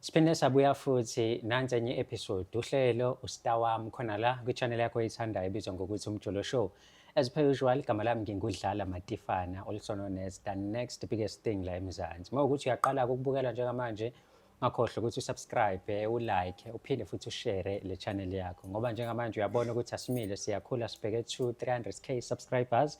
Siphinde sabuya futhi nansi enye episode, uhlelo uStar wami khona la kwi-channel yakho oyithandayo ebizwa ngokuthi Umjolo Show. As per usual, igama lami nginguDlala Matifana, also known as the next biggest thing la eMzansi. Uma ukuthi uyaqala ukubukela njengamanje, ungakhohlwa ukuthi usubscribe, ulike, uphinde futhi ushare le channel yakho ngoba njengamanje uyabona ukuthi asimile, siyakhula, sibheke to 300K subscribers.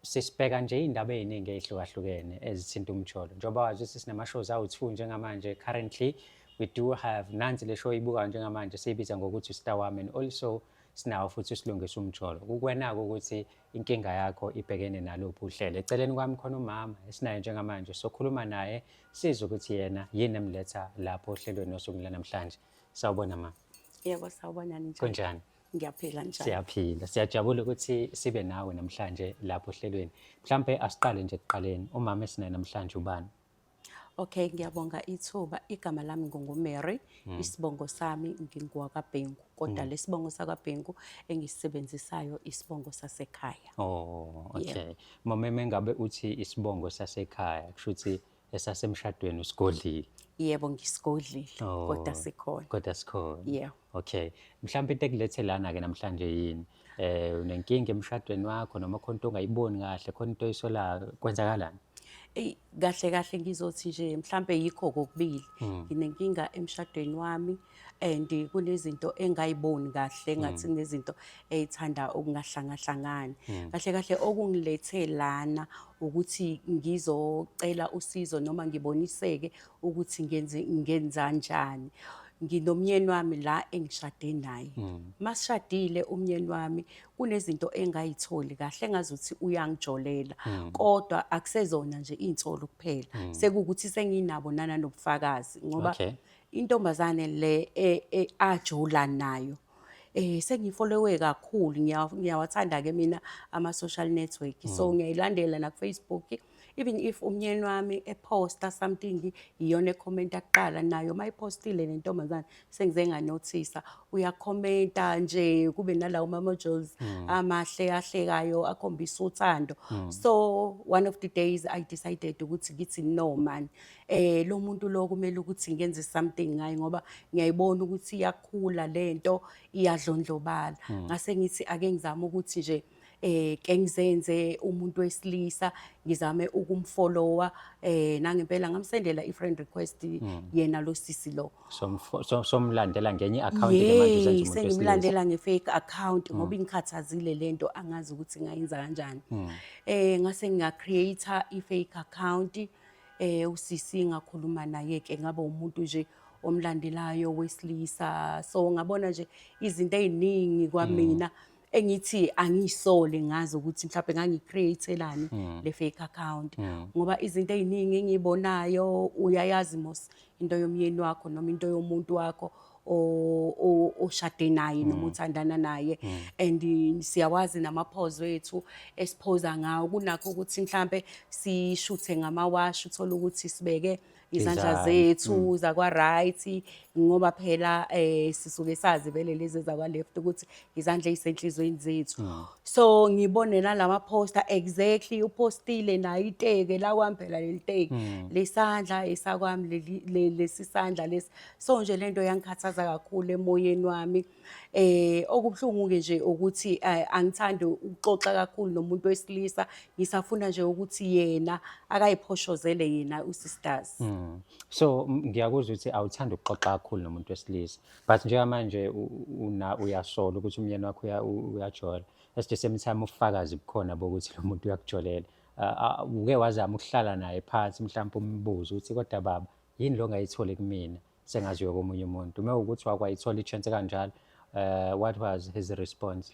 Sisibheka nje iy'ndaba ey'ningi ey'hlukahlukene ezithinta umjolo. Njengoba wazi ukuthi sinama-shows awu-2 njengamanje, currently we do have nansi le show ibukayo njengamanje siyibiza ngokuthi uStar Wami, and also sinawo futhi uSilungisa Umjolo. Kukwena-ke ukuthi inkinga yakho ibhekene naluphi uhlelo. Eceleni kwami khona umama esinaye njengamanje, sokhuluma naye sizwe ukuthi yena yini emletha lapho ohlelweni osukwini lanamhlanje. Sawubona, ma. Yebo, sawubona, njani? Kunjani? Ngiyaphila, njani? Siyaphila. Siyajabula ukuthi sibe nawe namhlanje lapho ohlelweni. Mhlampe asiqale nje ekuqaleni. Umama esinaye namhlanje ubani? Okay, ngiyabonga ithuba. Igama lami nginguMary, isibongo sami ngingowakaBhengu. Kodwa lesibongo sakwaBhengu engisisebenzisayo isibongo sasekhaya. Oh, okay. Mama, mengabe uthi isibongo sasekhaya, kusho ukuthi esasemshadweni usigodlile. Yebo, ngisigodlile, kodwa sikhona. Kodwa sikhona. Yebo. Okay. Mhlawumbe into ekulethe lana ke namhlanje yini? Unenkinga emshadweni wakho noma khona into ongayiboni kahle, khona into oyisolayo, kwenzakalani? Eyi, kahle kahle ngizothi nje mhlambe yikho kokubili. Nginenkinga emshadweni wami and kunezinto engayiboni kahle, ngathi kunezinto ey'thanda ukungahlangahlangani. Kahle kahle okungilethe lana ukuthi ngizocela usizo noma ngiboniseke ukuthi ngenze ngenzanjani. Nginomyeni wami la engishade naye. Masishadile umyeni wami kunezinto engayitholi kahle engazuthi uyangijolela, kodwa akusezona nje iy'nsolo kuphela. Sekuwukuthi senginabo nananobufakazi ngoba intombazane le ajola nayo sengifollowe kakhulu, ngiyawathanda ke mina ama social network, so ngiyayilandela na ku Facebook. Even if umyeni wami eposta something, iyona ekhomenta kuqala nayo. Mayipostile nentombazane, sengize nganothisa uyakhomenta nje, kube nalawo ma-emojis amahle ahlekayo akhombisa uthando. So one of the days I decided ukuthi ngithi, no man, lo muntu lo kumele ukuthi ngenze something ngaye ngoba ngiyayibona ukuthi iyakhula lento, iyadlondlobala. Ngase ngithi ake ngizame ukuthi nje ke ngizenze umuntu wesilisa, ngizame ukumfollowa. Nangempela ngamsendela i-friend request yena lo sisi lo. Somlandela ngenye i-account ke manje, uzenza umuntu wesilisa. Sengimlandela nge-fake account ngoba ingikhathazile lento, angazi ukuthi ngayenza kanjani. Ngase ngacreate i-fake account, usisi ngakhuluma naye ke, ngabe umuntu nje omlandelayo wesilisa. So ngabona nje izinto ey'ningi kwamina engithi angiyisole ngazo ukuthi mhlawumbe ngangicreatelani le fake account, ngoba izinto ey'ningi engiyibonayo, uyayazi mos into yomyeni wakho noma into yomuntu wakho oshade naye noma uthandana naye, and siyawazi namaphozo ethu esiphoza ngawo. Kunakho ukuthi mhlambe sishuthe ngamawashi, uthola ukuthi sibeke izandla Izandla, zethu zakwa right, ngoba phela sisuke sazi vele lezi zakwa left ukuthi izandla ezisenhlizweni zethu. So ngibone nalama poster, exactly upostile nayo iteke la kwami phela, leli teki lesandla esakwami lesi sandla lesi. So nje lento yangikhathaza kakhulu emoyeni wami. Okubuhlungu ke nje ukuthi angithandi ukuxoxa kakhulu nomuntu wesilisa, ngisafuna nje ukuthi yena akayiphoshozele yena usisters. So ngiyakuzwa ukuthi awuthandi ukuxoxa kakhulu nomuntu wesilisa, but njengamanje uyasola ukuthi umyeni wakho uyajola. At the same time ubufakazi bukhona bokuthi lo muntu uyakujolela. Uke wazama ukuhlala naye phansi, mhlawumbe umbuze ukuthi, kodwa baba, yini lo ongayitholi kumina sengaziwe komunye umuntu? Uma ukuthi wakwayithola i-chance kanjalo, what was his response?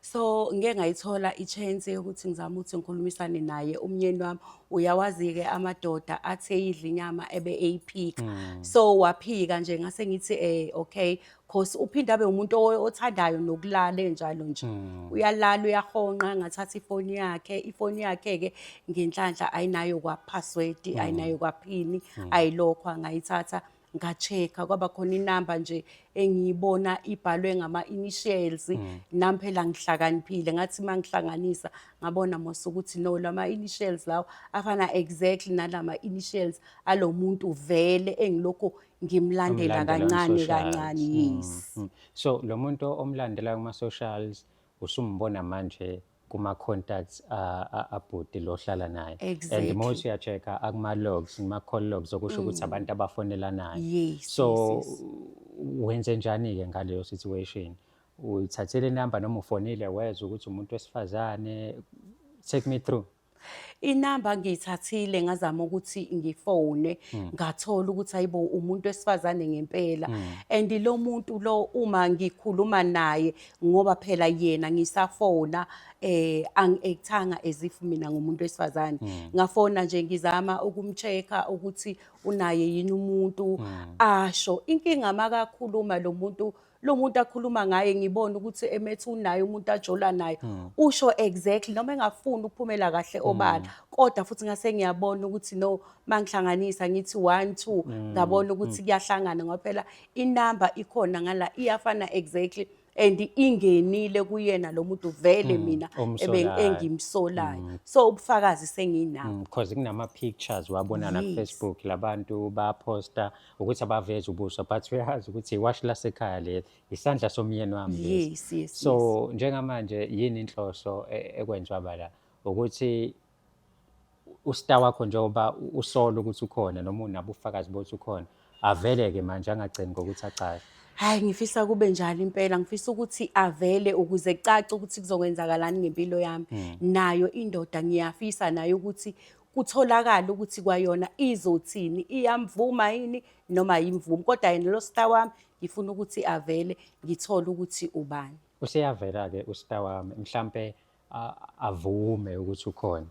So ngike ngayithola i-chance yokuthi ngizame ukuthi ngikhulumisane naye umnyeni wami. Uyawazi-ke amadoda athi eyidla inyama ebe eyiphika. So waphika nje, ngase ngithi okay, cause uphinde abe umuntu othandayo nokulala enjalo nje. Uyalala, uyahonqa, ngathatha ifoni yakhe. Ifoni yakhe-ke ngenhlanhla ayinayo kwa-password, ayinayo kwa-pin, ayilokho, angayithatha. Nga-check-a, kwaba khona inamba nje engiyibona ibhalwe ngama-initials. Nami phela ngihlakaniphile, ngathi uma ngihlanganisa ngabona mos ukuthi no, lama-initials lawo afana exactly nalama-initials alo muntu vele engilokhu ngimlandela. Omlandela on kancane socials. Kancane, yes. So lo muntu omlandela kuma-socials usumbona manje kuma-contacts abhuti lo ohlala naye. And uma uthi uya-check-a akuma-logs, kuma-call logs, okusho ukuthi abantu abafonelanayo. So wenze njani-ke ngaleyo situation? Uyithathele inamba noma ufonile wezwa ukuthi umuntu wesifazane? Take me through. Inamba ngiyithathile, ngazama ukuthi ngifone, ngathola ukuthi hayibo, umuntu wesifazane ngempela. And lo muntu lo, uma ngikhuluma naye, ngoba phela yena ngisafona angi-actanga as if mina ngumuntu wesifazane, ngafona nje ngizama ukum-check-a ukuthi unaye yini umuntu. Asho inkinga makakhuluma lo muntu akhuluma ngaye, ngibona ukuthi emethi unaye umuntu ajola naye. Usho exactly noma engafuni ukuphumela kahle obala, kodwa futhi ngase ngiyabona ukuthi no, mangihlanganisa ngithi 1 2, ngabona ukuthi kuyahlangana, ngoba phela inamba ikhona ngala, iyafana exactly and ingenile kuyena lo muntu vele mina Omsolayo. Engimsolayo. So ubufakazi senginabo. Because kunama-pictures wabona na-Facebook, labantu baposta ukuthi abaveze ubuso, but uyazi ukuthi iwashi lasekhaya leli, isandla somyeni wami lesi. So njengamanje yini inhloso ekwenziwa bala ukuthi ustar wakho, njengoba usola ukuthi ukhona noma unabo ubufakazi bokuthi ukhona, avele-ke manje, angagcini ngokuthi acashe? Hayi, ngifisa kube njalo impela. Ngifisa ukuthi avele ukuze kucace ukuthi kuzokwenzakalani ngempilo yami. Nayo indoda ngiyafisa nayo ukuthi kutholakale ukuthi kwayona izothini, iyamvuma yini noma ayimvumi. Kodwa yena lo star wami ngifuna ukuthi avele, ngithole ukuthi ubani. Useyavela-ke ustar wami, mhlampe avume ukuthi ukhona.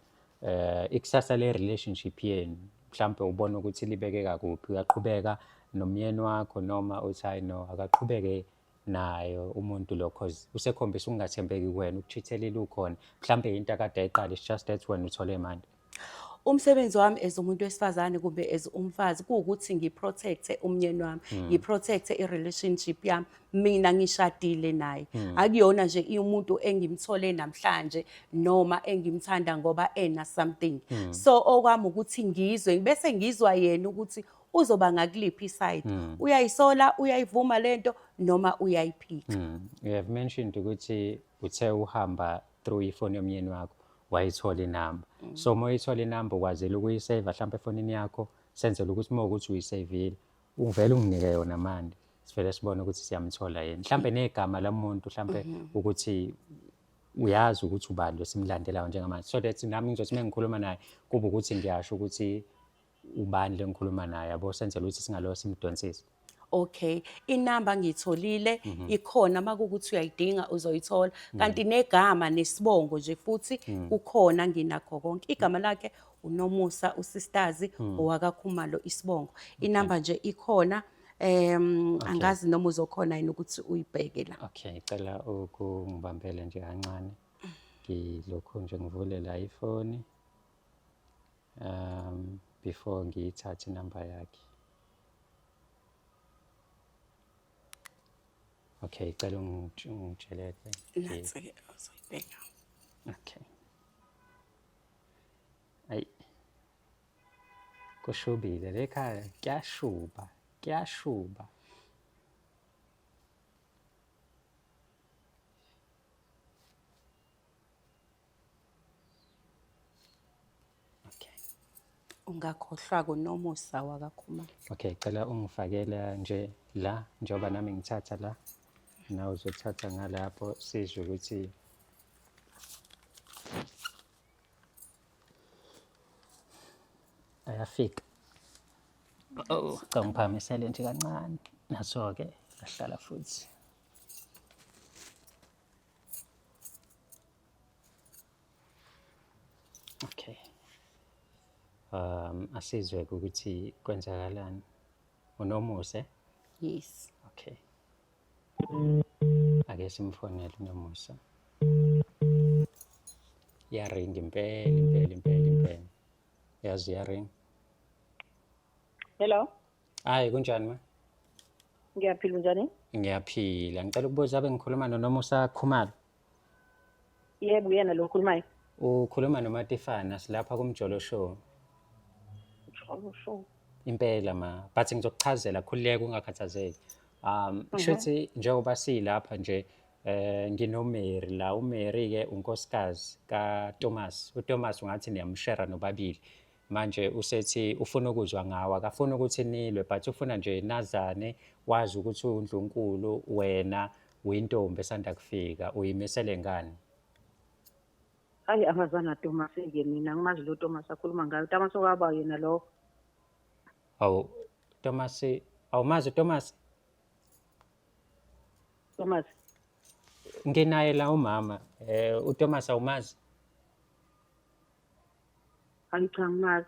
Ikusasa le-relationship yenu mhlampe ubona ukuthi libekeka kuphi? Uyaqhubeka nomyeni wakho noma uthi hayi no, akaqhubeke nayo umuntu lo, cause usekhombisa ukungathembeki kuwena, ukuchithelile ukhona, mhlampe into akade ayiqala, it's just that wena uthole manje? Umsebenzi wami as umuntu wesifazane kumbe as umfazi kuwukuthi ngi-protect-e umnyeni wami, ngi-protect-e i-relationship yami. Mina ngishadile naye, akuyona nje umuntu engimthole namhlanje noma engimthanda ngoba ena something. So okwami ukuthi ngizwe, bese ngizwa yena ukuthi uzoba ngakuliphi i-side, uyayisola, uyayivuma lento noma uyayiphika. You have mentioned ukuthi uthe uhamba through ifoni yomyeni wakho wayithola inamba. So uma uyithola inamba, ukwazile ukuyisave mhlawumbe efonini yakho, senzele ukuthi uma ukuthi uyisavile uvele unginike yona manje, sivele sibone ukuthi siyamthola yini, mhlambe negama lamuntu, mhlambe ukuthi uyazi ukuthi ubani lo simlandelayo njengamanje, so that nami ngizothi uma ngikhuluma naye kube ukuthi ngiyasho ukuthi ubani le ngikhuluma naye, yabo, senzele ukuthi singalo simdonsise. Okay, inamba ngiyitholile, ikhona, makuwukuthi uyayidinga uzoyithola. Kanti negama nesibongo nje futhi kukhona, nginakho konke. Igama lakhe uNomusa usisters, owakaKhumalo isibongo. Inamba nje ikhona. Angazi noma uzokhona yini ukuthi uyibheke la. Okay, cela ukungibambele nje kancane, ngilokhu nje ngivule la ifoni before ngiyithathe inamba yakhe. Okay, cela ungitsheleke. Nansi-ke, uzoyibheka. Okay. Ayi. Kushubile le khaya, kuyashuba, kuyashuba. Okay. Ungakhohlwa kuNomusa wakaKhumalo. Okay, cela ungifakele nje la, njengoba nami ngithatha la. Nawe uzothatha ngalapho, sizwe ukuthi ayafika. Oh, cha, ngiphakamisele nje kancane. Naso-ke lahlala futhi. Okay. Asizwe ukuthi kwenzakalani. Unomusa? Eh? Yes. Okay. Ake simfonele uNomusa. Iyaringa impela, impela, impela, impela. Yazi iyaringa. Hello. Hayi, kunjani ma? Ngiyaphila, unjani? Ngiyaphila. Ngicela ukubuza, abe ngikhuluma noNomusa Khumalo? Yebo, uyena lo okhulumayo. Ukhuluma noMatifana, silapha kuMjolo Show. Mjolo Show. Impela ma, but ngizokuchazela, khululeka ungakhathazeki. Kushuthi njengoba silapha nje nginoMary la, uMary ke unkosikazi kaThomas. uThomas ungathi niyamshare nobabili. Manje usethi ufuna ukuzwa ngawe, akafuni ukuthi nilwe but ufuna nje nazane, wazi ukuthi uNdlunkulu wena uyintombi esanda kufika, uyimisele ngani? Hayi, angazana Thomas-ke mina, angimazi lo Thomas akhuluma ngayo. Thomas okwaba yena lo. Awu Thomas, awumazi Thomas? Thomas. Nginaye la umama. uThomas awumazi? Hayi cha, angimazi.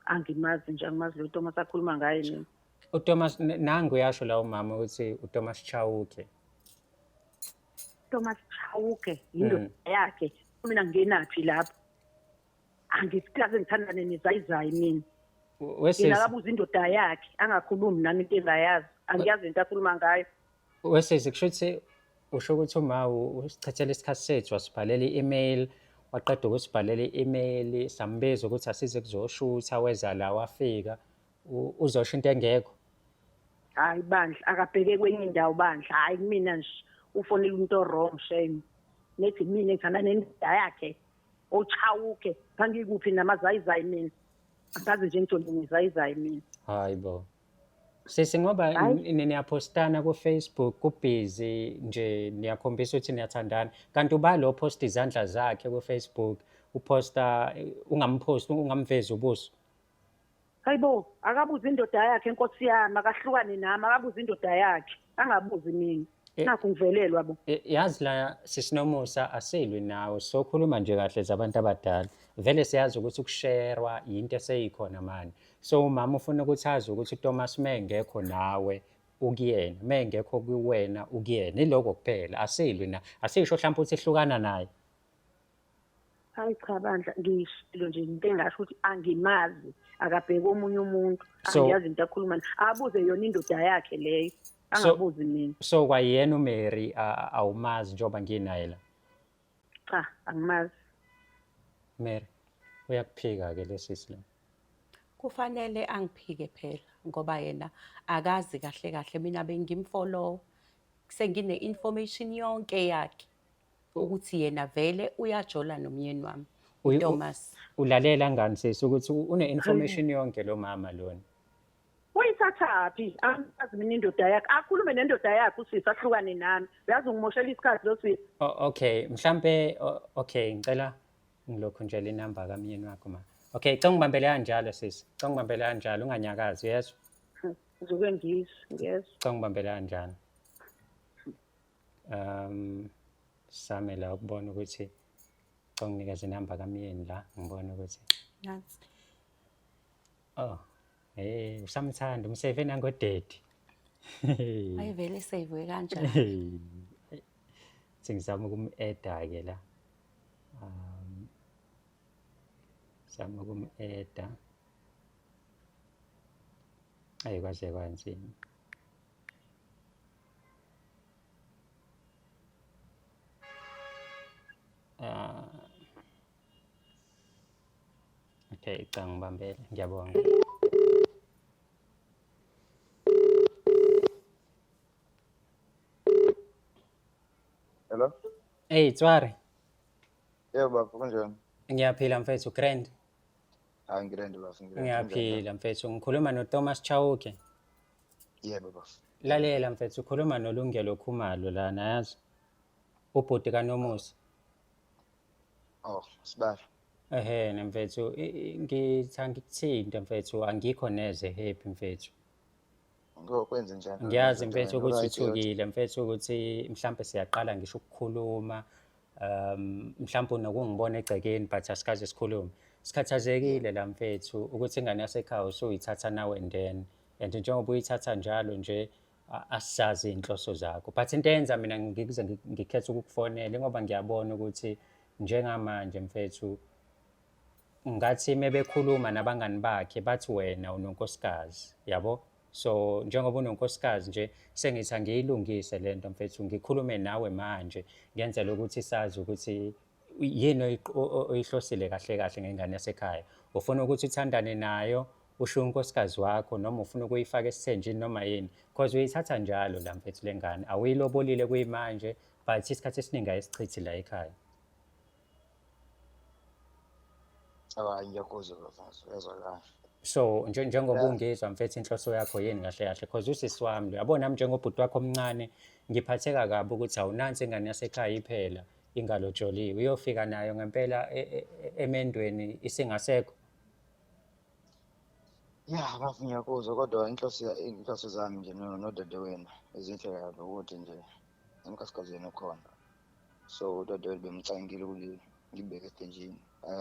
Angimazi nje, angimazi lo Thomas akhuluma ngaye mina. uThomas nangu uyasho la umama ukuthi uThomas Chauke. Thomas Chauke yindoda yakhe. Mina ngingenaphi lapho? Angisikaze ngithandane nezayizayi mina. Wesisi, Yena akabuza indoda yakhe, angakhulumi nami into engayazi. Angiyazi into akhuluma ngayo. Wesisi, kusho ukuthi usho ukuthi uma usichithela isikhathi sethu wasibhalela i-email, waqeda ukusibhalela i-email, sambiza ukuthi asize kuzoshutha, weza la wafika, uzosho into engekho. Hayi bandla, akabheke kwenye indawo bandla. Hayi mina nje ufonela umuntu o-wrong, shame. Nethi mina ngithanda nendoda yakhe. OChauke, ngangikuphi namazayizayi mina? Angazi nje ngithole ngizayizayi mina. Hayi bo. Sisi, ngoba Hayi. Niyapostana ku-Facebook, kubhizi nje niyakhombisa ukuthi niyathandana. Kanti uba lo post izandla zakhe ku-Facebook, uposta ungamphosti, ungamvezi ubuso. Hayibo, akabuze indoda yakhe inkosi yami, akahlukane nami, akabuze indoda yakhe, angabuzi mina. Nakhu ngivelelwa bo. Yazi la sisinomusa asilwi nawe, sokhuluma nje kahle zabantu abadala. Vele siyazi ukuthi ukusherwa yinto eseyikhona manje. So umama ufuna ukuthi azi ukuthi uThomas mengekho nawe ukuyena, mengekho kuwena ukuyena. Iloko kuphela, asilwi na. Asisho mhlawumbe ukuthi hlukana naye. Hayi cha bandla, ngishilo nje into engasho ukuthi angimazi, akabheke omunye umuntu, angiyazi into akhuluma naye. Abuze yona indoda yakhe leyo, angabuzi mina. So kwayena uMary awumazi njengoba nginaye la? Cha, angimazi. Mary, uyakuphika ke lesisi lo. Kufanele angiphike phela ngoba yena akazi kahle kahle, mina bengimfollow, sengine information yonke yakhe ukuthi yena vele uyajola nomyeni wami Thomas. Ulalela ngani sisi ukuthi une information yonke lo mama lona? Uyithathaphi? Angazi mina indoda yakhe. Akhulume nendoda yakhe usisi, ahlukane nami. Uyazi ungimoshela isikhathi lo sisi. Oh, okay, mhlambe okay, ngicela ngilokhu nje le number kamyeni wakho ma. Okay, cela ngibambele kanjalo sisi. Cela ngibambele kanjalo, unganyakazi, yezwa? Ngizoke ngizwe, ngiyezwa. Cela ngibambele kanjalo. Same la ukubona ukuthi cela nginikeze inamba kamyeni la, ngibone ukuthi Nansi. Oh, hey, usamthanda, umsave nangodaddy. Ayivele save kanjani? Sengizama ukum-adda ke la. Zama ukum-adda. Ayi kwaze kwanzima. Okay, cha ngibambele, ngiyabonga. Hello? Hey, Tswari. Yebo baba, kunjani? Ngiyaphila mfethu, grand. Hayi ngi-grand baba, ngi-grand. Ngiyaphila mfethu, ngikhuluma noThomas Chauke. Yebo baba. Lalela mfethu, ukhuluma noLungelo Khumalo lana, yazi. Ubhuti kaNomusa. Oh, sibali. Ehhe mfethu, ngithi ngikuthinte mfethu, angikho neze happy mfethu. Ngokwenze njani? Ngiyazi mfethu ukuthi Right, yodwa. uthukile mfethu ukuthi mhlambe siyaqala ngisho ukukhuluma, mhlambe unokungibona egcekeni but asikaze sikhulume. Sikhathazekile la mfethu ukuthi ingane yasekhaya usuyithatha now and then, and njengoba uyithatha njalo nje asizazi iy'nhloso zakho. But into eyenza mina ngikuze ngikhethe ukukufonela ingoba ngiyabona ukuthi njengamanje mfethu ngathi mebekhuluma nabangani bakhe bathi wena unonkosikazi, yabo? So njengoba unonkosikazi nje sengithi angiyilungise le nto mfethu, ngikhulume nawe manje ngenzela ukuthi sazi ukuthi yini oyihlosile kahle kahle ngengane yasekhaya. Ufuna ukuthi uthandane nayo ushiye unkosikazi wakho noma ufuna ukuyifaka esithenjini noma yini? Cause uyithatha njalo la mfethu le ngane, awuyilobolile kuyimanje but isikhathi esiningi ayisichithi la ekhaya. Hayi ngiyakuzwa bafo, uyazwakala. So njengoba ungizwa mfethu inhloso yakho yini kahle kahle cause usisi wami lo yabo nami njengobhuti wakho omncane ngiphatheka kabi ukuthi awunansi ingane yasekhaya iphela ingalotsholiwe uyofika nayo ngempela emendweni isingasekho. Ya bafo ngiyakuzwa kodwa inhloso zami nje nodadewenu ezinhle kabi ukuthi nje unkosikazi wenu ukhona. So udadewenu bemcangile ukuthi ngibeke esithenjini.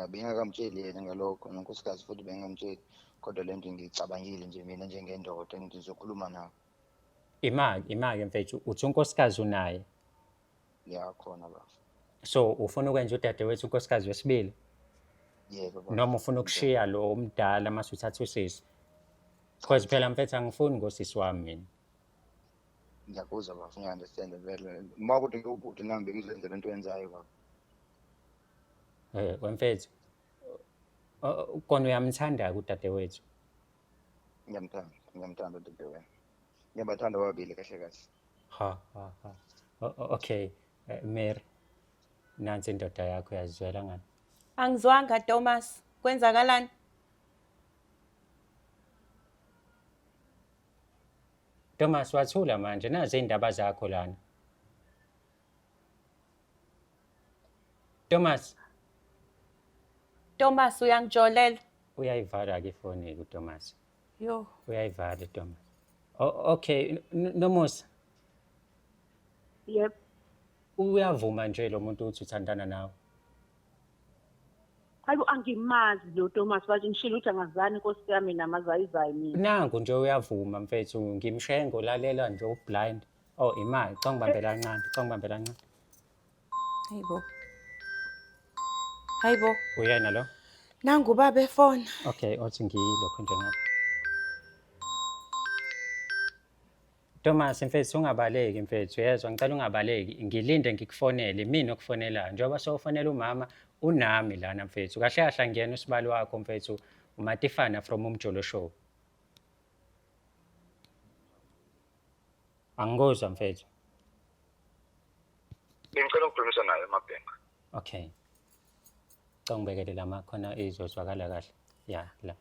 Bengingakamtsheli yena ngalokho nonkosikazi futhi bengingamtsheli kodwa le nto ngiyicabangile nje mina njengendoda ngizokhuluma nawe. Imaki, imaki mfethu uthi unkosikazi unaye. Ya khona bafo. So ufuna ukwenza udadewethu unkosikazi wesibili? Yebo bafo. Noma ufuna ukushiya lo omdala mase uthatha usisi? Because phela mfethu angifuni ngosisi wami mina. Ngiyakuzwa bafo, ngiya-understand vele. Uma kuthi ngiwubhuti nami bengizoyenza lento oyenzayo bafo. Eh, wemfethu. Kona uyamthanda-ke udadewethu? Ngiyamthanda, ngiyamthanda udadewenu. Ngiyabathanda bobabili kahle kahle. Ha ha ha. Okay, Mary. Nansi indoda yakho uyazizwela ngani? Angizwanga Thomas, kwenzakalani? Thomas wathula manje nazi izindaba zakho lana. Thomas. Thomas uyangijolela. Uyayivala ke ifoni kuThomas. Yo. Uyayivala Thomas. Okay, Nomusa. Yep. Uyavuma nje lo muntu uthi uthandana nawe? Hayibo angimazi lo Thomas bathi ngishilo ukuthi angazani inkosi yami namazayizayi mina. Nangu nje uyavuma mfethu ngimshaye ngolalela nje ublind. Oh imali, cha ngibambela kancane, cha ngibambela kancane. Hayibo. Hayibo. Uyena lo? Nangu baba efona. Okay, othi ngiyilokho nje ngapha. Thomas mfethu ungabaleki mfethu uyezwa ngicela ungabaleki ngilinde ngikufonele mina okufonelayo njengoba sewufonela umama unami lana mfethu kahle kahle angiyena usibali wakho mfethu uMatifana from Umjolo Show. Angikuzwa mfethu. Bengicela ukukhulumisa naye Mabhenga. Okay. Cela ngibekele la khona izozwakala kahle. Ya la.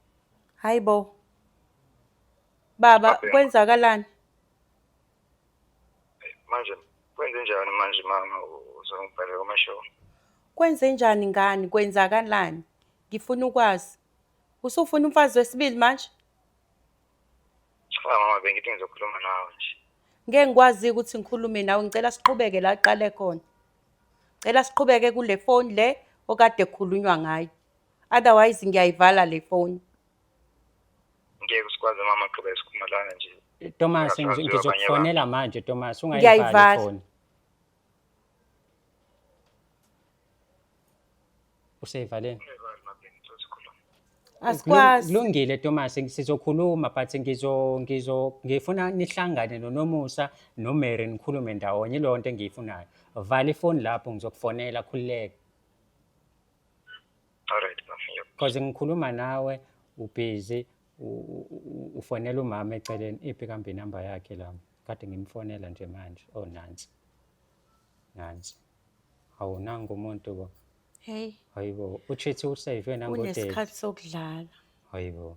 Hayibo. Baba kwenzakalani? Manje kwenzenjani manje mama uzongibhalela kuma-show? Kwenzenjani ngani? Kwenzakalani? Ngifuna ukwazi. Usufuna umfazi wesibili manje? Cha mama bengithi ngizokhuluma nawe nje. Ngeke ngikwazi ukuthi ngikhulume nawe, ngicela siqhubeke la qale khona. Cela siqhubeke kule phone le okade kukhulunywa ngayo. Otherwise ngiyayivala le phone. Ngeke sikwazi mama qhubeka sikhuluma nje. Thomas ngizokufonela manje Thomas ungayivala ifoni. Useyivaleni? Asikwazi. Kulungile Thomas sizokhuluma but ngizo ngizo ngifuna nihlangane noNomusa noMary nikhulume ndawonye ileyo nto engiyifunayo. Vala ifoni lapho ngizokufonela khululeka. Alright bafo. Because ngikhuluma nawe ubhizi ufonela umama eceleni iphi kambe inamba yakhe la kade ngimfonela nje manje oh nansi nansi hawu nangu umuntu bo hey hayibo uchithi usave nangodade unesikhathi sokudlala hayibo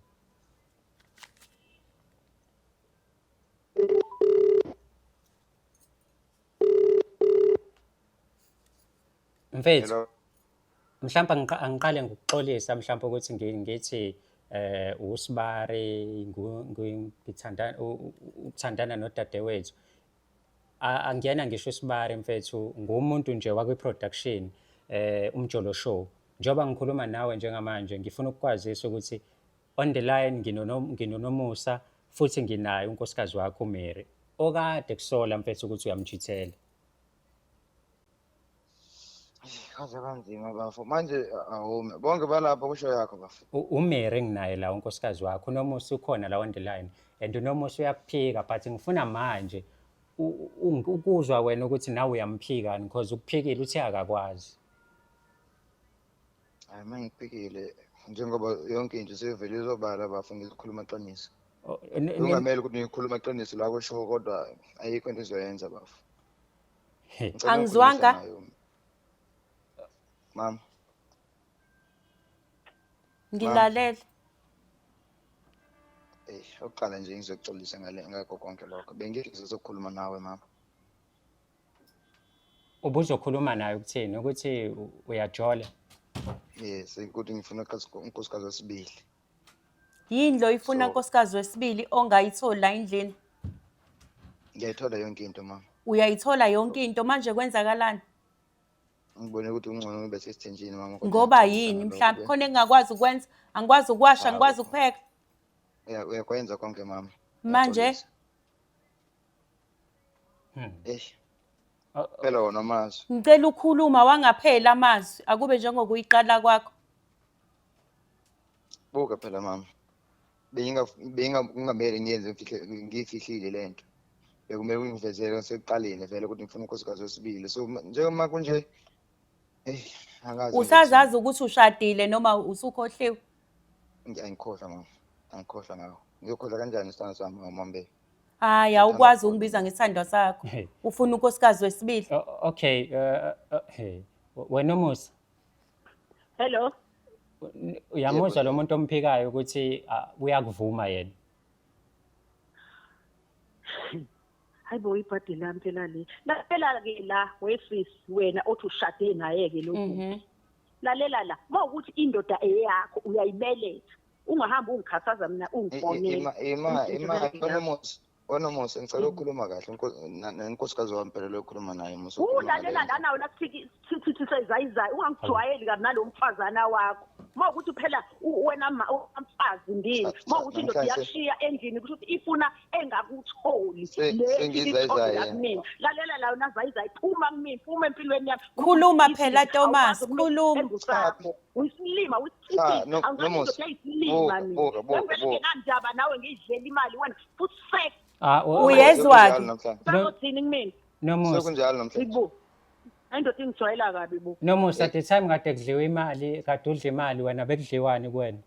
mfethu Mhlawumbe angiqale ngokuxolisa mhlawumbe ukuthi ngithi usibari ngithandana uthandana nodadewethu. Angiyena ngisho usibari mfethu, ngumuntu nje wakwi-production Umjolo Show. Njengoba ngikhuluma nawe njengamanje ngifuna ukukwazisa ukuthi on the line nginoNomusa futhi nginaye unkosikazi wakho uMary okade kusola mfethu ukuthi uyamjithela. Kaze kanzima bafo. Manje awume. Bonke balapha kusho yakho bafo. UMary nginaye la unkosikazi wakho, uNomusa ukhona la on the line and uNomusa uyakuphika, but ngifuna manje ukuzwa wena ukuthi nawe uyamphika because ukuphikile uthi akakwazi. Hayi, uma ngiphikile njengoba yonke into seyivele izobala bafo, ngizokhuluma qiniso. Kungamele ukuthi ngikhuluma qiniso la kusho, kodwa ayikho into ezoyenza bafo. He. Ngicela Angizwanga. ungikhulumise naye. Mama, Ngilalela. Okokuqala nje ngizokuxolisa ngale ngakho konke lokho. Bengithi ngizokhuluma nawe mama. Ubuzokhuluma naye ukuthini? Ukuthi uyajola? Yes, ukuthi ngifuna unkosikazi wesibili. Yini lo ifuna nkosikazi wesibili ongayitholi la endlini? Ngiyayithola yonke into mama. Uyayithola yonke into, manje kwenzakalani? Ngibone ukuthi kungcono ngibe sesithenjini mama, kodwa Ngoba ngiyaxolisa yini ngalokho, mhlawumbe khona engingakwazi ukwenza? Angikwazi ukuwasha, angikwazi ukupheka. Uyakwenza konke mama. Manje? Ngiyaxolisa. Phela wona amazwi. Ngicela ukukhuluma wangaphela amazwi, akube njengokuyiqala kwakho. Buka phela mama. Bengingamele ngiyenze ngiyifihlile lento. Bekumele ungivezele sekuqaleni vele ukuthi ngifuna unkosikazi wesibili. So njengoba kunje, angazi Usazazi ukuthi ushadile noma usukhohliwe? Angikhohlwa mama. Angikhohlwa ngawo. Ngiyokhohlwa kanjani isithando sami ngomambele? Hayi, Ngithanda awukwazi kakhulu. ukungibiza ngesithandwa sakho. Hey. Ufuna unkosikazi wesibili. Okay, hey. Wena Musa. Hello. Uyamuzwa Yebo. lo muntu omphikayo ukuthi uyakuvuma yena? Hayi bo, ibhadi lami phela le. Lalela ke la wesisi, wena othi ushade naye ke lokhu. Lalela la, mawukuthi indoda eyakho uyayibeletha. Ungahambi ungikhathaza mina ungifonela. Ima, Izinto ima, zakhe wena la. Musa, wena Musa, ngicela ukukhuluma kahle nenkosikazi wami phela lo okhuluma naye Musa, ukhuluma Ulalela ngale lana wena sithi sezayizayi, ungangijwayeli kabi nalo mfazana wakho. Mawukuthi phela wena mfazi ndini, mawukuthi indoda namhlanje iyakushiya endlini kusho ukuthi ifuna engakutholi. Le sengizayizayi. ifika kumina. Lalela la wena zayizayi, phuma kumina, phuma empilweni yami. Khuluma Ithi phela, Thomas, awukwazi ukumina khuluma. embuso. Uyisilima, Cha, uyisithini? no, Angizange Nomusa. indoda eyisilima Buka, mina. buka, buka, Ngeke buka. ngenandaba nawe ngiyidlela imali wena. Futhi sex. Uyezwa-ke? Sekunjalo namhlanje. Bazothini kumina? Nomusa. Sekunjalo namhlanje. Ibu. Indoda ingijwayela kabi bo. Nomusa, at the time kade kudliwa imali, kade udla imali wena, bekudliwani kuwena?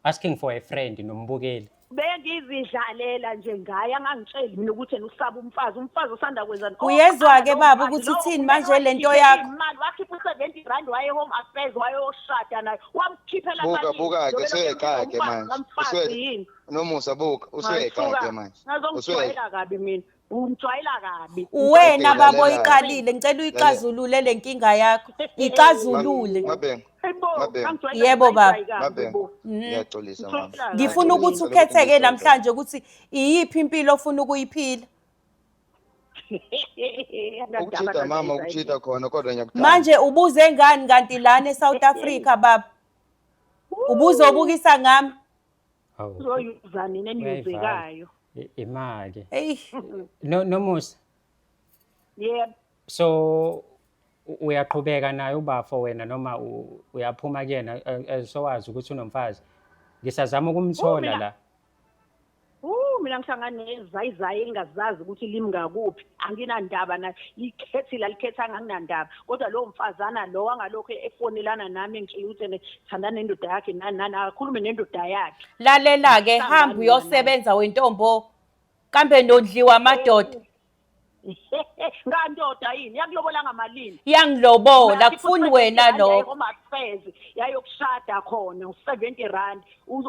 Asking for a friend nombukeli. Bengizidlalela nje ngaye, angangitsheli mina ukuthi yena usaba umfazi, umfazi osanda kwenza. Uyezwa-ke Oh, baba umfazi ukuthi lowo uthini uyena manje le nto wakhiphe yakho? imali, wakhipha u-70 rand waye home affairs wayoshada naye. Wamkhiphela Buka, malini? buka-ke, Njengoba usuyeqa-ke umfazi manje. kamfazi yini? Nomusa, buka, usuyeqa-ke manje. Ngazongijwayela kabi mina. Ungijwayela kabi. Uwena Okay, baba lalela. oyiqalile, ngicela uyixazulule le nkinga yakho. Ixazulule. Mabhengu, Hayibo, Mabhengu. angijwayela Yebo, baba. kabi Mabhengu, bo. ngiyaxolisa mama. Ngijwayela Ngifuna kabi. ukuthi ukhetheke namhlanje ukuthi iyiphi impilo ofuna ukuyiphila. Ukuchitha mama, ukuchitha khona kodwa ngiyakuthanda. Manje ubuze ngani kanti lana eSouth Africa baba? Ubuzobukisa ngami? Hawu. Uzoyuza nini eniyuzekayo. Imali. Eyi, No, Nomusa. Yebo. So uyaqhubeka naye ubafo wena noma uyaphuma kuyena sowazi ukuthi unomfazi? Ngisazama ukumthola la. Mina ngihlangana nezayizayi engingazazi ukuthi limi ngakuphi. Anginandaba naye. Likhethile alikhethanga anginandaba. Kodwa lowo mfazana lo angalokhu efonelana nami engitshela ukuthi ene thandana nendoda yakhe nani nani, akakhulume nendoda yakhe. Lalela-ke, Ngihlangana hamba uyosebenza wentombo. Kambe nondliwa amadoda. Ngandoda yini? Yakulobola ngamalini? Yangilobola, kufuni wena lokho. Home affairs yayokushada khona u70 rand.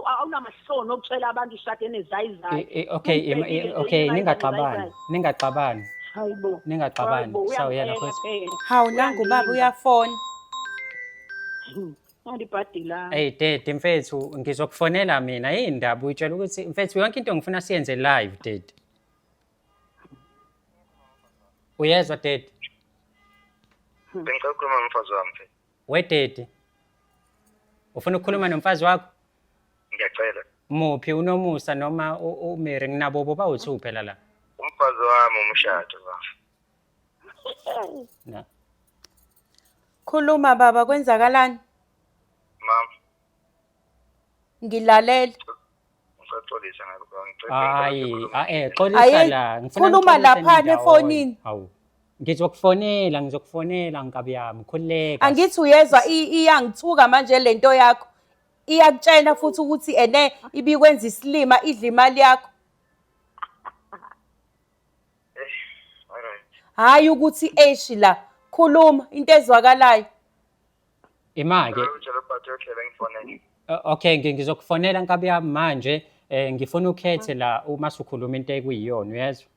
Awunamahloni okutshela abantu ushade nezayizayi. Okay, okay, ningaxabani. Ningaxabani. Hayibo. Ningaxabani. Hayibo, Sawuyena uyangicela futhi. phela. Hawu, nangu baba uyafona. Angibhadi la. Hey Dad, mfethu ngizokufonela mina indaba uyitshela ukuthi mfethu yonke into ngifuna siyenze live, Dad. Uyezwa Dad? Bengicela ukukhuluma nomfazi wami mfethu. We Dad. Ufuna ukukhuluma nomfazi wakho? Ngiyacela. Muphi, uNomusa noma uMary? Nginabo bobawu-two phela la. Umfazi wami umshado bafo. Na. Khuluma baba, kwenzakalani? Mama, Ngilalela. ngisaxolisa ngakho ngicela. Hayi, xolisa Ayi, la. Ngifuna khuluma nixolise laphana nindawonye. efonini. Hawu. Ngizokufonela, ngizokufonela nkabi yami, khululeka. Angithi uyezwa iyangithuka manje lento yakho. Iyakutshena futhi ukuthi ene ibikwenza isilima idla imali yakho. Alright. Hhayi ukuthi eshi la. Khuluma into ezwakalayo. Ima-ke. Utshela ubhathe uhlele ngifonele. Okay, ngizokufonela nkabi yami manje. Ngifuna ukhethe la uma sukhuluma into ekuyiyona, uyezwa?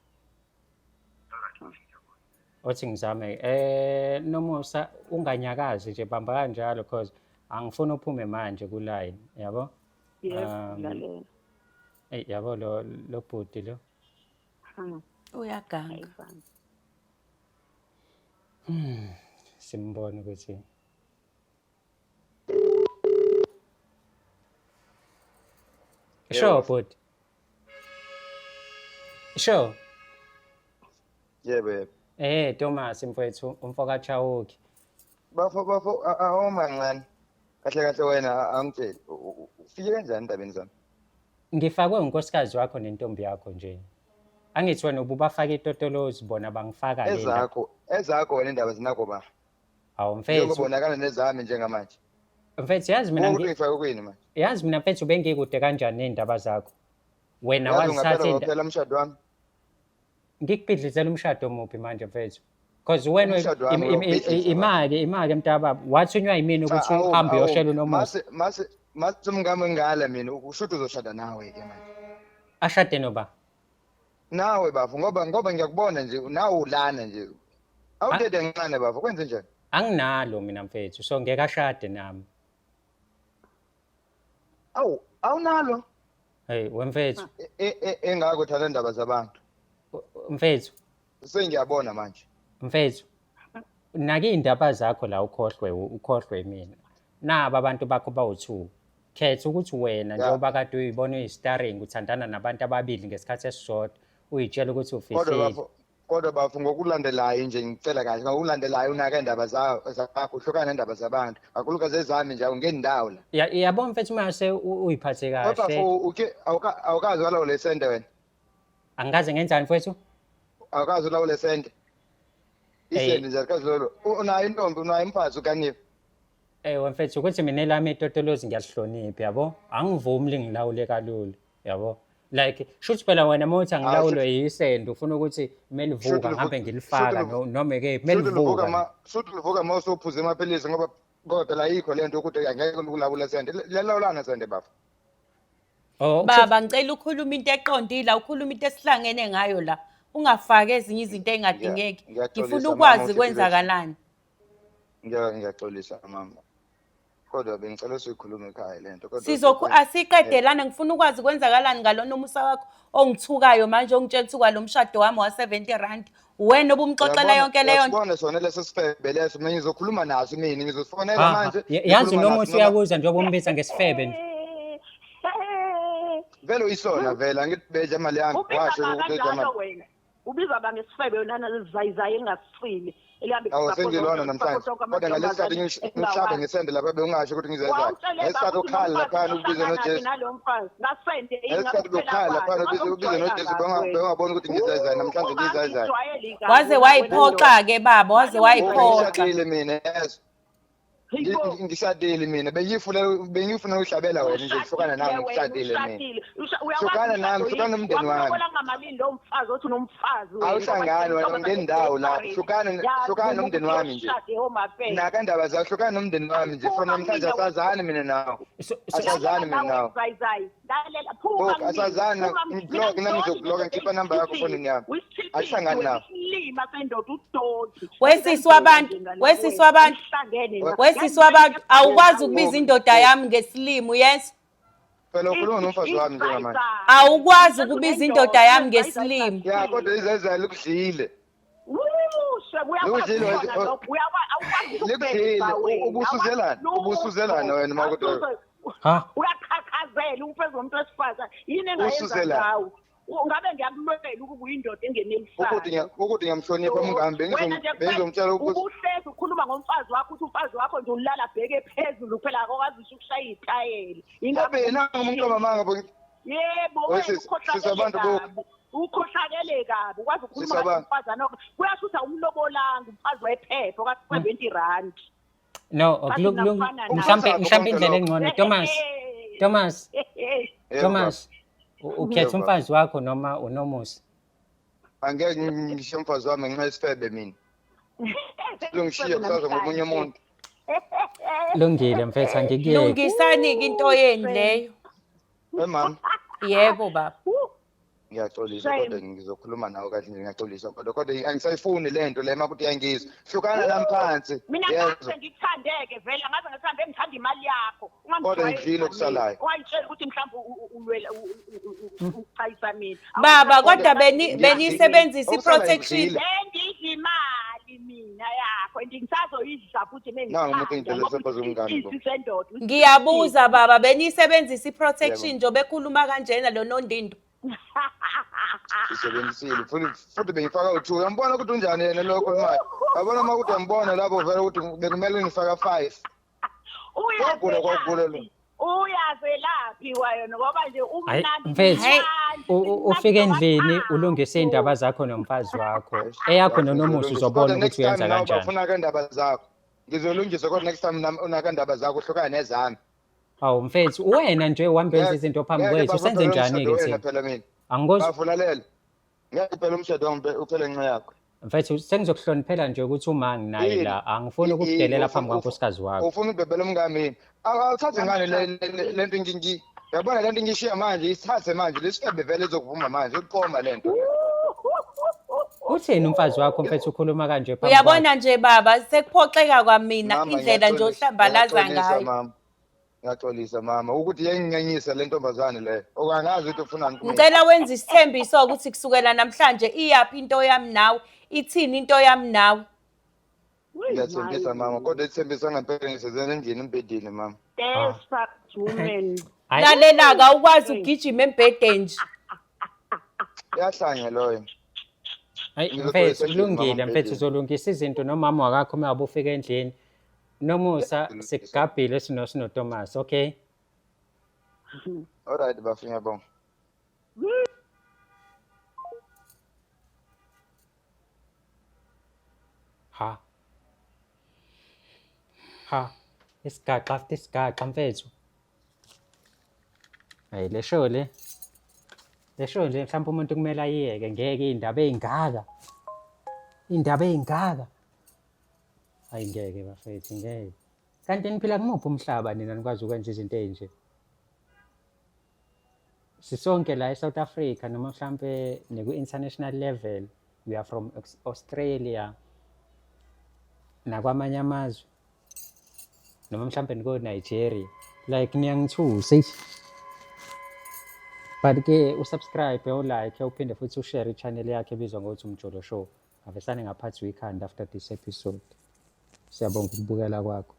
Othi ngizame. Nomusa unganyakazi nje, bamba kanjalo cause angifuni uphume manje ku line, yabo? Yebo, ngilalela. Ey, yabo lo bhuti lo. Uyaganga. Simbona ukuthi Sure, bhuti. Sure. Yebo, yebo. Thomas mfowethu, umfoka Chauke. Bafo, bafo, awumancane. Kahle kahle wena angitsheli, ufike kanjani endabeni zami? Ngifakwe unkosikazi wakho nentombi yakho nje. Angithi wena ububafaka itotolozi, bona bangifaka le ndaba. Ezakho, ezakho wena indaba zinakho ba. Hawu mfethu. Ngiyobonakala nezami njengamanje. Mfethu yazi mina Ukuthi ngifake kwini manje? Yazi mina mfethu bengikude kanjani nezindaba zakho. Wena Yazi wazithatha ungaphela inda waphela umshado wami. Ngikubhidlizela umshado muphi manje mfethu? Because wena Umshado wami uyawubhidliza. Imake mntababa wathunywa yimina Cha, ukuthi uhambe uyoshela uNomusa. Mase mase umngami ngala mina ushuthi uzoshada nawe ke manje. Ashade noba? Nawe bafo ngoba ngiyakubona nje nawe ulana nje. Awudede kancane bafo kwenze njani? Anginalo mina mfethu so ngeke ashade nami. Awu awunalo. Hey wemfethu. Engako uthanda indaba zabantu. Mfethu. Sengiyabona manje. Mfethu. Naki indaba zakho la ukhohlwe mina. Naba abantu bakho bawu2. Khetha ukuthi wena njengoba kade uyibona uyi-starring uthandana nabantu ababili ngesikhathi esisodwa uyitshela ukuthi ufihlile. Kodwa bafo ngokulandelayo nje ngicela kahle ngokulandelayo unake indaba zakho uhlukane nendaba zabantu kakhulukazi ezami nje awungendawo la. Yabo mfethu mase uyiphathe kahle. Kodwa bafo uke awukazi walawula isende wena. Angikaze ngenzani mfethu? Awukazi ulawula isende. Isende nje akazi lolo. Unayo intombi unayo umfazi uganiwe. Ewe mfethu ukuthi mina elami itotolozi ngiyalihlonipha yabo. Angivumi lingilawule kalula yabo. Like shuthi phela wena mawuthi angilawulwe yisende ufuna ukuthi kumele uvuka ngihambe ngilifaka noma ke kumele uvuka. Shuthi uvuka mawusophuza amaphilisi ngoba phela ayikho lento ukuthi angeke ukulawula sende. Lelawulana sende bafo. Baba ngicela ukhuluma into eqondile, ukhuluma into esihlangene ngayo la. Ungafaki ezinye izinto engadingeki. Ngifuna ukwazi kwenzakalani. Ngiyaxolisa mama. Kodwa bengicela sikhulume ekhaya lento. Kodwa sizokhu asiqedelana ngifuna ukwazi kwenzakalani ngalona umusa wakho ongithukayo manje ongitshela ukuthi lo mshado wami wa 70 rand. Wena obumxoxela yonke leyo nto. Uyabona sona leso sifebe leso mina ngizokhuluma naso mina ngizofonela manje. Yazi noma usuyakuza njengoba umbiza ngesifebe nje. Vele uyisona vele angithi imali yami washo ukuthi imali. Ubiza ba ngesifebe yona nalizayizayi engasifile. Awu sengilona namhlanje. Kodwa ngalesikhathi ngihlabe ngisende lapha bengingasho ukuthi ngizayizayi. Ngesikhathi ukhala lapha ubize noJesu. Ngesikhathi ukhala lapha ubize noJesu bengabona ukuthi ngizayizayi namhlanje ngizayizayi. Waze wayiphoxa ke baba, waze wayiphoxa. Ngishadile mina yes. Ngishadile mina bengifuna ukuhlabela wena nje hlukana nami ngishadile mina. Hlukana nami, hlukana nomndeni wami. Awuhlangani wena ngendawo la. Hlukana nomndeni wami nje. Naka indaba zakho, hlukana nomndeni wami nje. From namhlanje asazani mina nawe. Asazani mina nawe. Asazani, ngiblock nami ngizokublock ngikhipha number yakho efonini yami. Asihlangani nawe. Wesisi wabantu, wesisi wabantu. Wesisi wabantu, awukwazi ukubiza indoda yami ngesilimu, yes? Phela ukhuluma nomfazi wami njengamanje. Awukwazi ukubiza indoda yami ngesilimu. Ya kodwa izayizayi likudlile. Likudlile. Ubusuzelana, ubusuzelana wena makuthi. Ha? Uyaqhaqhazela umfazi womuntu wesifazane. Yini engayenza ngawe? Ngabe ngiyakulwela ukuba uyindoda engenelisayo. Ukuthi ngiyamhlonipha umngani, Wena nje bengizomtshela ukuthi ubuhlezi ukhuluma ngomfazi wakho ukuthi umfazi wakho nje ulala bheke phezulu kuphela akakwazi ngisho ukushaya itayela. Ngabe yena umuntu omamanga bo. Yebo, Oye, wena sis- sisabantu ukhohlakele bo. kabi. Ukhohlakele kabi, ukwazi ukukhuluma Sisabantu. kahle umfazana wakho. Kuyasho ukuthi awumlobolanga umfazi wephepha ka-70 rand. No, Bathi ngiyafana nawe. mhlampe Ukusaba mhlampe konke indlela lokho. engcono Thomas, Thomas, Yebo, Thomas, ukhetha Yebo, baba. umfazi wakho noma uNomusa? Angeke ngishiye umfazi wami ngenxa yesifebe mina. Sizongishiya kusasa ngomunye umuntu. Lungile mfethu, angikuyeki. Lungisani-ke into yenu leyo. Hey mama, Yebo baba. ngiyaxolisa Shame. kodwa ngizokhuluma nawe kahle nje, ngiyaxolisa kodwa angisayifuni le nto le makuthi iyangizwa. Hlukana nami phansi. Mina Yezwa. ngaze ngikuthandeke vele, ngaze ngithande ngithanda imali yakho. Kodwa ngidlile okusalayo. Ungangitsheli ukuthi mhlawumbe ulwela ukuchayisa mina. Baba kodwa Ngiyadli- benisebenzisa Okusalayo i-protection. ngidlile. Bengidla imali mina yakho and ngisazoyidla futhi Nangu umuntu engidlela sephazu komngani bo. sendoda. Ngiyabuza baba benisebenzisa i-protection Yebo. nje bekhuluma kanjena lo nondindo. Isebenzisile futhi bengifaka u-2. Uyambona ukuthi unjani yena lokho manje. Yabona uma ukuthi uyambona lapho vele ukuthi bekumele ngifaka 5. Kwagula kwagula lo. Uyazelaphi wena ngoba nje Hayi umnandi mfethu, Hey. ufike endlini ulungise iy'ndaba zakho nomfazi wakho. Eyakho noNomusa uzobona Kodwa ukuthi next time uyenza nawe kanjani. bafuna ke ndaba zakho. Ngizolungisa kodwa next time nami unaka ndaba zakho uhlukane nezami. Hawu mfethu, wena nje uhamba wenza izinto phambi Ngeke kwethu, bafuna senze phela njani-ke umshado wena thina? phela mina. Angikwazi Bafulalela. Ngeke phela umshado wami uphele ngenxa yakho. mfethu, sengizokuhloniphela nje ukuthi uma nginaye Yini? la, angifuni Yini? ukukudelela phambi kwankosikazi wakho. Ufuna ukubhebhela umngami yini? Awuthathe ngani le nto yabona le nto ngishiya manje, isithathe manje, lesifebe vele izokuvuma manje, ukuqoma le nto. Uthini umfazi wakho mfethu ukhuluma kanje phambi kwakho? Uyabona nje baba sekuphoxeka kwamina Mama, indlela nje ohlambalaza ngiyaxolisa, ngayo. mama. Ngiyaxolisa mama, ukuthi iyanginyenyisa le ntombazane le. Okangazi ukuthi ufunani kumina. Ngicela wenze isithembiso ukuthi kusukela namhlanje iyaphi into yami nawe, ithini into yami nawe. Ngiyathembisa mama, kodwa ithembisa ngempela ngisezeni endlini embhedeni mama. Desperate woman. Hhayi, Lalela-ke awukwazi ukugijima embhedeni nje. Uyahlanya loyo. hhayi Ngizoxolisa mfethu, endlini, mama, kulungile mfethu, embhedeni. uzolungisa izinto nomama wakakho uma ngabe ufika endlini. Nomusa, sikugabhile sinoThomas, okay? Alright bafo, ngiyabonga. Ha. Ha. Isigaxa after isigaxa mfethu. Hayi le show le. Le show nje mhlawumbe umuntu kumele ayiyeke, ngeke iy'ndaba ey'ngaka. Iy'ndaba ey'ngaka. Hayi ngeke bafethu, ngeke. Kanti niphila kumuphi umhlaba nina nikwazi ukwenza izinto ey'nje? Sisonke la e-South Africa noma mhlampe neku-international level, we are from Australia nakwamanye amazwe noma mhlampe niko-Nigeria, like niyangithusa eish. But ke usubscribe, ulike, uphinde futhi ushare i-channel yakhe ebizwa ngokuthi Umjolo Show. Avesane ngaphathi ikhanda after this episode. Siyabonga ukubukela kwakho.